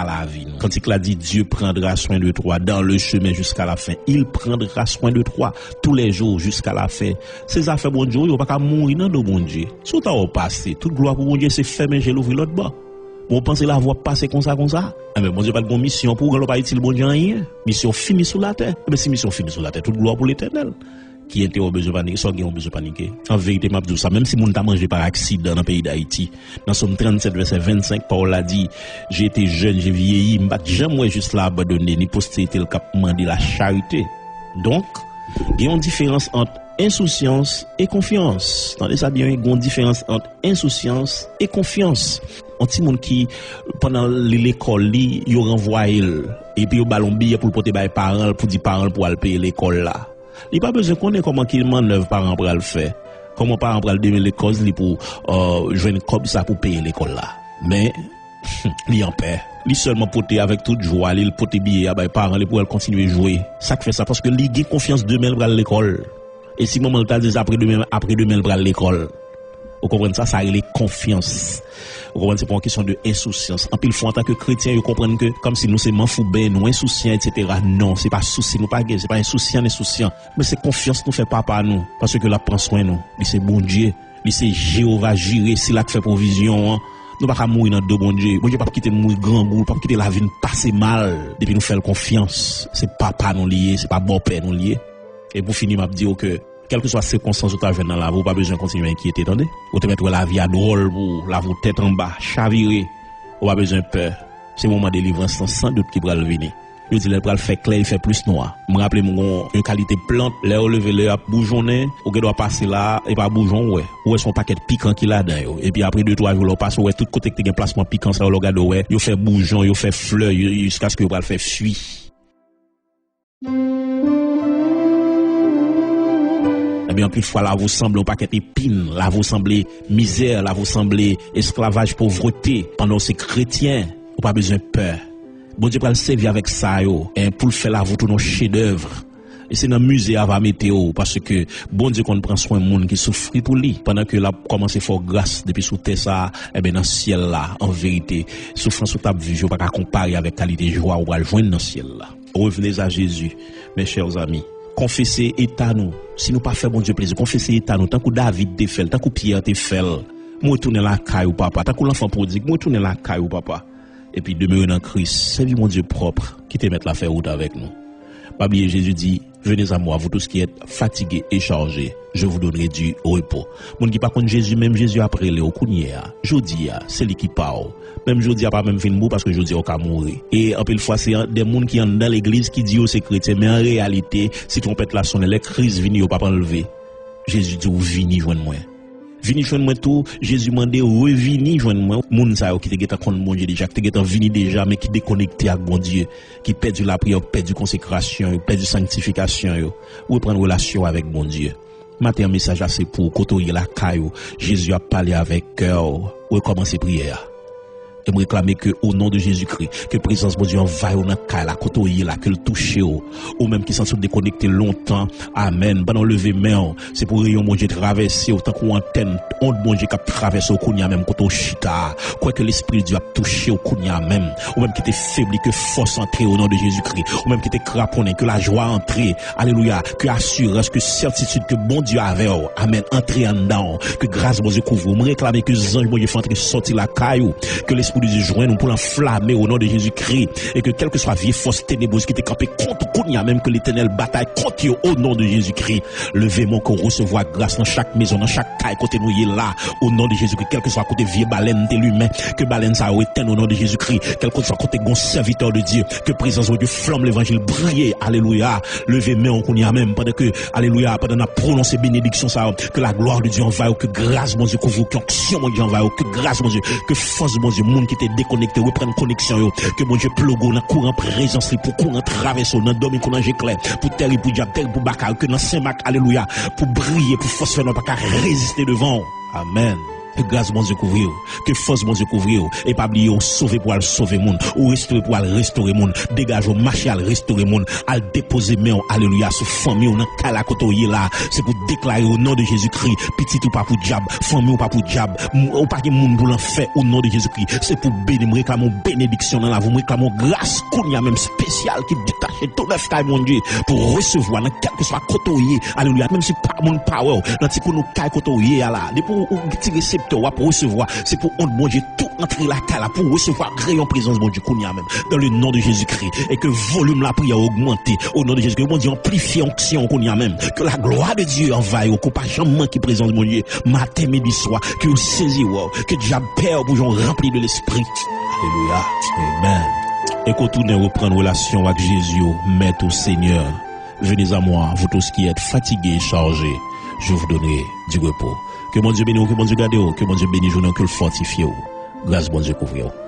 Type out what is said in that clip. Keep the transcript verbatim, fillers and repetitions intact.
lavi nou. Kantik la di, Dieu prendra soin de toi dans le chemin jusqu'à la fin. Il prendra soin de toi tous les jours jusqu'à la fin. Se zafè Bondye, ou pa ka mouri nan do Bondye. Si w ta wè w pase, tout glwa pou Bondye, se fèmen je, louvri lòt bò. Bon, w panse lavi w ap pase konsa, konsa? Enben, Bondye pa t gon misyon pou ou, lè w pa itil Bondye anyen. Misyon fini sou latè. Enben, si misyon fini sou latè, tout glwa pou Letènèl. Ki enterè w bezwen panike? Sa w gen w bezwen panike? An verite, m ap di w sa, menm si moun ta manje pa aksidan nan peyi Dayiti, nan Sòm trannsenk, vèsè vennsenk, pawòl la di, J'ai été jeune, j'ai vieilli, m pa t janm wè jis la abandone, ni posterite l k ap mande lacharite. Donk, gen yon diferans ant ensousyans e konfyans. Tande sa byen, wi, gen yon diferans ant ensousyans e konfyans. Yon timoun ki, pandan li lekòl li, yo ranvwaye l, epi yo ba l yon biyè pou l pote bay paran l, pou di paran l pou al peye lekòl la. Li pa bezwen konnen kòman ki mannèv paran an pral fè, kòman paran an pral demele kòz li pou, euh, jwenn kòb sa pou peye lekòl la. Men, li an pè. Li sèlman pote avèk tout jwa li, li pote biyè a bay paran li pou al kontinye jwe. Sa k fè sa? Paske li gen konfyans demen l pral lekòl. E si manman l ta di l apre demen, apre demen l pral lekòl. Ou konprann sa? Sa rele konfyans. Ou konprann? Se pa yon kesyon de ensousyans. Anpil fwa, antanke kretyen, yo konprann ke kòmsi nou se manfouben, nou ensousyan, etsetera. Non, se pa sousi nou pa gen, se pa ensousyan, n ensousyan. Men se konfyans nou fè Papa nou, paske l ap pran swen nou. Li se Bondye, li se Jewova Jire, sila k fè pwovizyon an. Nou pa ka mouri nan do Bondye. Bondye p ap kite n mouri grangou, l p ap kite lavi n pase mal, depi nou fè l konfyans. Se Papa nou li ye, se pa bòpè nou li ye. E pou fini, m ap di w ke, kèlkeswa sikonstans ou ta jwenn nan lavi w, ou pa bezwen kontinye enkyete, tande. Ou te mèt wè lavi a dwòl pou ou, lavi w tèt anba, chavire. Ou pa bezwen pè. Se moman delivrans lan, san dout, ki pral vini. Yo di lè l pral fè klè, li fè plis nwa. M raple m gon yon kalite plant, lè yo leve, lè y ap boujonnen, ou gendwa pase la, e pa boujon ou wè. Ou wè se yon pakèt pikan ki ladan yo. Epi apre de twa jou, lè w pase, ou wè tout kote ki te gen plasman pikan sa yo, lè w gade, ou wè, yo fè boujon, yo fè flè, yo, jiskaske yo pral fè fwi. Ebyen, anpil fwa, lavi w sanble yon pakèt epin, lavi w sanble mizè, lavi w sanble esklavaj, povrete. Pandan w se kretyen, ou pa bezwen pè. Bondye pral sèvi avèk sa yo, en, pou l fè lavi w tounen yon chedèv. E se nan mize a va mete w, paske Bondye konn pran swen moun ki soufri pou li. Pandan ke l ap kòmanse fè w gras depi sou tè sa a, ebyen, nan syèl la, an verite, soufrans ou t ap viv yo pa ka konpare avèk kalite jwa ou pral jwenn nan syèl la. Revenez à Jésus, mes chers amis. Konfese eta nou. Si nou pa fè Bondye plezi, konfese eta nou, tankou David te fè l, tankou Pyè te fè l. M retounen lakay ou, Papa. Tankou lanfan pwodig, m retounen lakay ou, Papa. Epi demere nan Kris. Sèvi Bondye pwòp. Kite Mèt la fè wout avèk nou. Pa bliye, Jezi di, Venez à moi, vous tous qui êtes fatigués et chargés, je vous donnerai du repos. Moun ki pa konn Jezi, menm Jezi ap rele w kounye a. Jodi a, se li ki pa w. Menm jodi a pa menm fin pou ou, paske jodi a ou ka mouri. E anpil fwa, se an, de moun ki anndan legliz ki di yo se kretyen, men an reyalite, si twonpèt la sonnen, lè kriz vini, yo p ap anlve. Jezi di w, vini jwenn mwen. Vini jwenn mwen tou, Jezi mande, revini jwenn mwen. Moun sa yo ki te gentan konn Bondye deja, ki te gentan vini deja, men ki dekonekte ak Bondye, ki pèdi lapriyè yo, ki pèdi konsekrasyon yo, ki pèdi sanktifikasyon yo, reprann relasyon w avèk Bondye. Maten an, mesaj la se pou ou, kote w ye lakay ou, Jezi ap pale avèk kè w, rekòmanse priyè a. E m reklame ke, o non de Jezikri, ke prezans Bondye anvayi w nan kay la, kote w ye la, ke l touche w. Ou menm ki santi w dekonekte lontan, amèn. Pandan w leve men w, se pou reyon Bondye travèse w tankou antèn, ond Bondye k ap travèse w kounye a menm kote w chita a. Kwè ke Lespri Dye ap touche w kounye a menm. Ou menm ki te febli, ke fòs antre o non de Jezikri. Ou menm ki te kraponnen, ke lajwa antre. Alelouya. Ke asirans, ke sètitid ke Bondye avè w. Amèn. Antre anndan w. Ke gras Bondye kouvri w. M reklame ke zanj Bondye fè antre sòti lakay ou. Ke Lespri Bondye jwenn ou pou l anflame w o non de Jezikri. E ke kèlkeswa vye fòs tenebrez ki te kanpe kont ou kounye a menm, ke Letènèl batay kont yo o non de Jezikri. Leve men w, ke w resevwa gras nan chak mezon, nan chak kay kote nou ye la. O non de Jezikri, kèlkeswa kote vye balèn te limen, ke balèn sa yo etenn o non de Jezikri. Kèlkeswa kote gon sèvitè de Dye, ke prezans Bondye, flanm levanjil briye. Alelouya. Leve men w kounye a menm, pandan ke, alelouya, pandan n ap pwononse benediksyon sa yo, ke laglwa de Dye anvayi w, ke gras Bondye kouvri w, ke onksyon Bondye anvayi w, ke gras Bondye, ke fòs Bondye, moun ki te dekonekte, reprann koneksyon yo, ke Bondye ploge w nan kouran prezans li, pou kouran travèse w, nan dòmi kou nan je klè, pou tèrib pou dyab, tèrib pou baka yo, ke nan Sen Mak, alelouya, pou briye, pou fòs fènwa pa ka reziste devan w. Amèn. Ke gras Bondye kouvri w. Ke fòs Bondye kouvri w. E pa bliye, ou sove pou al sove moun. Ou restore pou al restore moun. Degaje w, mache al restore moun. Al depoze men w, alelouya, sou fanmi w nan kay la kote w ye la. Se pou deklare o non de Jezikri. Pitit ou pa pou dyab. Fanmi w pa pou dyab. M- Ou pa gen moun pou lanfè o non de Jezikri. Se pou beni. M reklame yon benediksyon nan lavi w. M reklame yon gras kounye a menm espesyal ki detache tou nèf kay Bondye pou resevwa nan kèlkeswa kote w ye. Alelouya. Menm si pa moun pa wè w, nan ti koun ou kay kote w ye a la. Depi w ou ti reseptè, w ap resevwa. Se pou onn Bondye tou antre lakay la pou resevwa reyon prezans Bondye kounye a menm. Dans le nom de Jésus-Christ. E ke volim lapriyè ogmante. O non de Jezikri. Bondye anplifye onksyon kounye a menm. Que la gloire de Dieu envahisse ou, ke w pa janm manke prezans Bondye. Maten, midi, swa. Ke yo sezi wè w. Ke dyab pè w pou jan w ranpli de lespri. Alelouya. Amen. E ke w tounen reprann relasyon w ak Jezi, ou Mèt ou Senyè. Venez à moi, vous tous qui êtes fatigués et chargés, je vous donnerai du repos. Ke Bondye beni w, ke Bondye gade w, ke Bondye beni jounen w, ke l fòtifye w. Gras Bondye kouvri w.